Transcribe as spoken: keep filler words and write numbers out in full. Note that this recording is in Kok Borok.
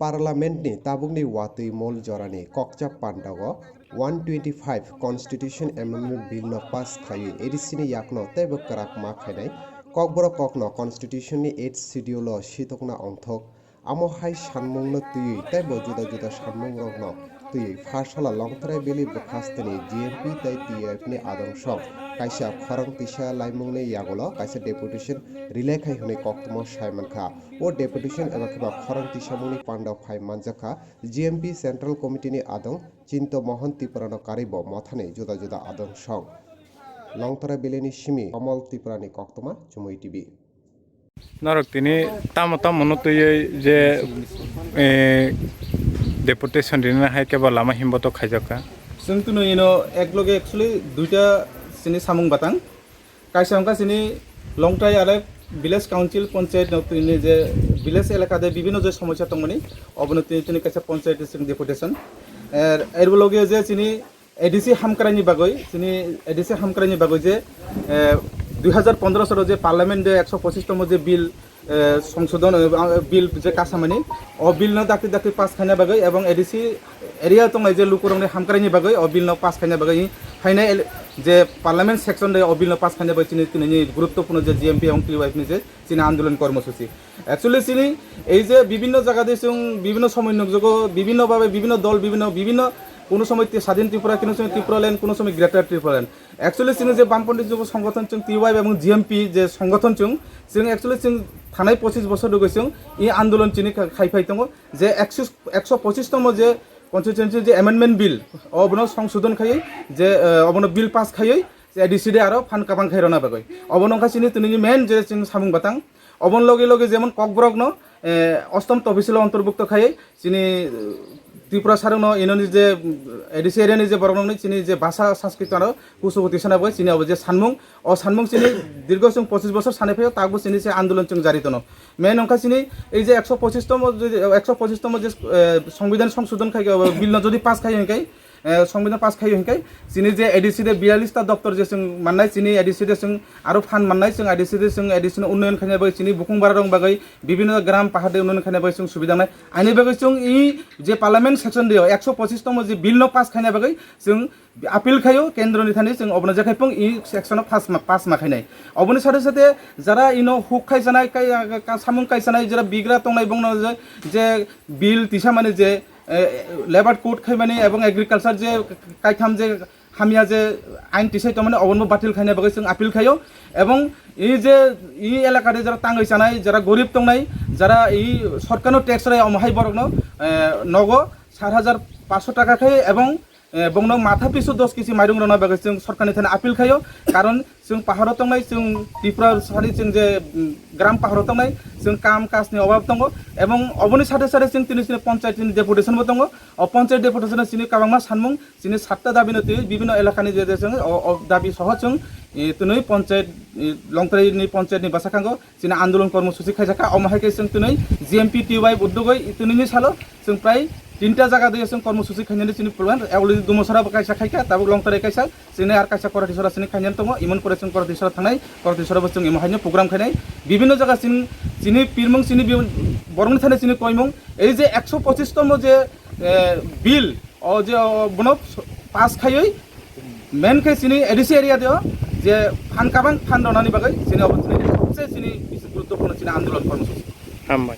Parliament ni tabukni watwi mol jorani kokcha pandago one twenty-five Constitution Amendment Bill no pass khaiwi A D C ni yakno teibo kwrak ma khainai Kokborok kokno Constitution ni eighth Schedule o sitokna ongthok. Amo hai sanmungno twiwi teibo juda juda sanmungrokno twiwi pharsala Longtharai Valley bwkhasteni G M P tei T Y F ni adong song kaisa khorang tisa laimungni yagulo kaisa deputation relai khai hwnwi koktwma sai mankha. O deputation eba kheba khorang tisamungni pandao phai manjakha G M P Central Committee ni adong Chinto Mohan Tripura no karwi bo mothani juda juda adong song. Longtharai Valley ni simi Kamal Tripura ni koktwma Chumui T V. Norok tini tamo tamo no twiwi je, eh, deputation rinani hai kebo lama himboto khaijakha. Chwng tino ino ek loge actually duita sini samung batang. Kaisa wngkha sini Longtrai are village council panchayat no tini je village elaka de bibhinno je somosya tongmani obono tini tini kaisa panchayat sing deputation. Er, er loge je sini A D C hamkraini bagwi, chini A D C hamkraini bagwi je, eh, dui hazar pondro salo je parliament de ekso pochis tomo je bill, eh, songsodon, eh, bill je kasamani, o bill no dakti dakti pass khaina bagwi ebong A D C area tongnai je lukurokni hamkraini bagwi o bill no pass khaina bagwi phainai ele-, je parliament section de o bill no pass khaina bagwi chini, chini guruttopurno je G M P ebong T Y F ni je chini andolon kormosuchi. Actually, chini ei je bibhinno jaga de chwng bibhinno somoi nukjago, bibhinno babe, bibhinno dol, bibhinno, bibhinno, kuno somoi ti-, Sadhin Tripura, kuno somoi Tripura Land, kuno somoi Greater Tripura Land. Actually, chini je Bampanthi Jubo Songothon chwng T Y F ebong G M P je songothon chwng, chwng actually chwng thanai pochis bosor rwgwi chwng i andolon chini kha-, khai phai tongo je ekso, ekso pochis tomo je constituency je amendment bill, obono songsodon khaiwi je, eh, obono bill pass khaiwi je A D C de aro phan kabang khai rwna bagwi. Obono wngkha chini tini main je chwng samung batang. Oboni loge loge jemon Kokborok no, eh, ostom tobisil o ontorbukto khai chini, eh, Tripura sarong no inoni je, mm, A D C area ni je borok nokni chini je basa sanskrit aro kusugo tisana bai chini obo je sanmung, o sanmung chini dirgo chwng pochis bosor sanai phaio, tabuk chini se andolon chwng jari tono. Main wngkha chini ei je ekso pochis tomo, ekso pochis tomo je, eh, songbidhan songsodon khai, obo bill no jodi pass khai hwnkhe, eh, songbidhan pass khai hwnkhe, chini je A D C de biyallis ta doptor je chwng mannai, chini A D C de chwng aro phan mannai, chwng A D C de chwng A D C no unnoyon khaina bagwi, chini bukung bara rok bagwi, bibhinno gram pahar de unnoyon khaina bagwi chwng subida nai. Ani bagwi chwng i je parliament section de ekso pochis tomo je bill no pass khaina bagwi chwng appeal khaio kendro ni thani, chwng obono jekhai pung i section o pass ma, pass ma khainai. Oboni sathe sathe jara ino huk khai sanai, kai, ka, samung kai sanai, jara bigra tongnai bongno je, je bill tisa mani je, eh, labour code khaimani ebong agriculture je kaitham je hamya je ain tisai tongmani, obono batil khaina bagwi chwng appeal khaio. Ebong i je i elaka de jara tangwi chanai, jara gorib tongnai, jara i sorkarno tax rai, omo hai borokno, eh, nogo sat hajar paanso taka khai ebong, eh, bongno matha pisu dos kg mairung rwna bagwi chwng sorkarni thani appeal khaio. Karon chwng paharo tongnai, chwng Tripura sari chwng je, mm, gram paharo tongnai, chwng kam kajni obab tongo, ebong oboni sathe sathe chwng tini chini panchayat ni deputation bo tongo. O panchayat deputation chini kabangma sanmung, chini satta dabi no twi bibhinno elakani je je chwng o, o dabi soho chwng, eh, twnwi panchayat, eh, Longtrai ni panchayat ni bwsakhango chini andolon kormosuchi khaijakha. Omo hai khe chwng twnwi G M P T Y uddogoi twnwi ni salo chwng prai tinta jaga de chwng kormosuchi khainani chini program. Already Dumasora bo kaisa khaikha, tabuk Longtrai kaisa, chini ar kaisa Koratisora chini khainani tongo. Imon pore chwng Koratisora thangnai, Koratisora bo chwng imo haino program khainai. Bibhinno jaga chini, chini pirmung, chini bi-, borokni thani chini koimung. Ei je ekso pochis tomo je, eh, bill, o je, o bono pass khaiwi, main khe chini A D C area de o je phan kabang phan rwnani bagwi chini obo chini sobse chini bisi guruttopurno chini andolon kormosuchi. Hambai.